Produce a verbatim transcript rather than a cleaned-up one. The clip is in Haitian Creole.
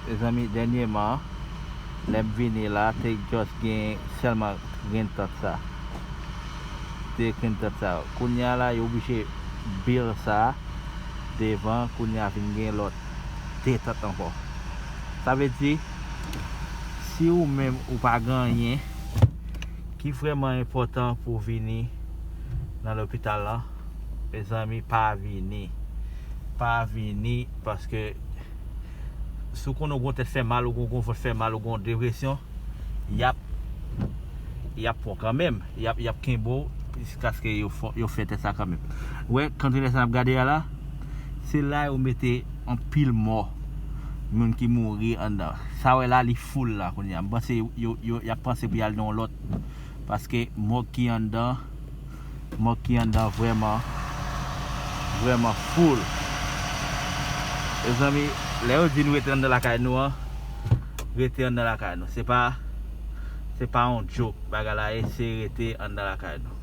Mezanmi, dènyèman, lè m vini la, te just gen sèlman grenn tant sa. Te grenn tant sa. Kounye a la, yo oblije build sa devan, kounye a vin gen lòt de tant ankò. Sa vle di, si ou menm ou pa gen anyen ki vrèman enpòtan pou w vini nan lopital la, mezanmi, pa vini. Pa vini, paske si w konnen w gon tèt fè mal, ou gon, gon vant fè mal, ou gon depresyon, y ap, y ap pran kanmenm. Y ap, y ap kenbe w jiskaske yo fè, yo fè tèt sa kanmenm. Ou wè, kantite sa n ap gade a la, se la yo mete anpil mò. Moun ki mouri anndan. Sa w wè la, li full la kounye a. M panse yo, yo, y ap panse pou y al nan yon lòt. Paske mòg ki anndan, mòg ki anndan vrèman, vrèman full. Mezanmi, lè yo di nou rete anndan lakay nou an, rete anndan lakay nou. Se pa, se pa yon joke bagay la ye, se rete anndan lakay nou.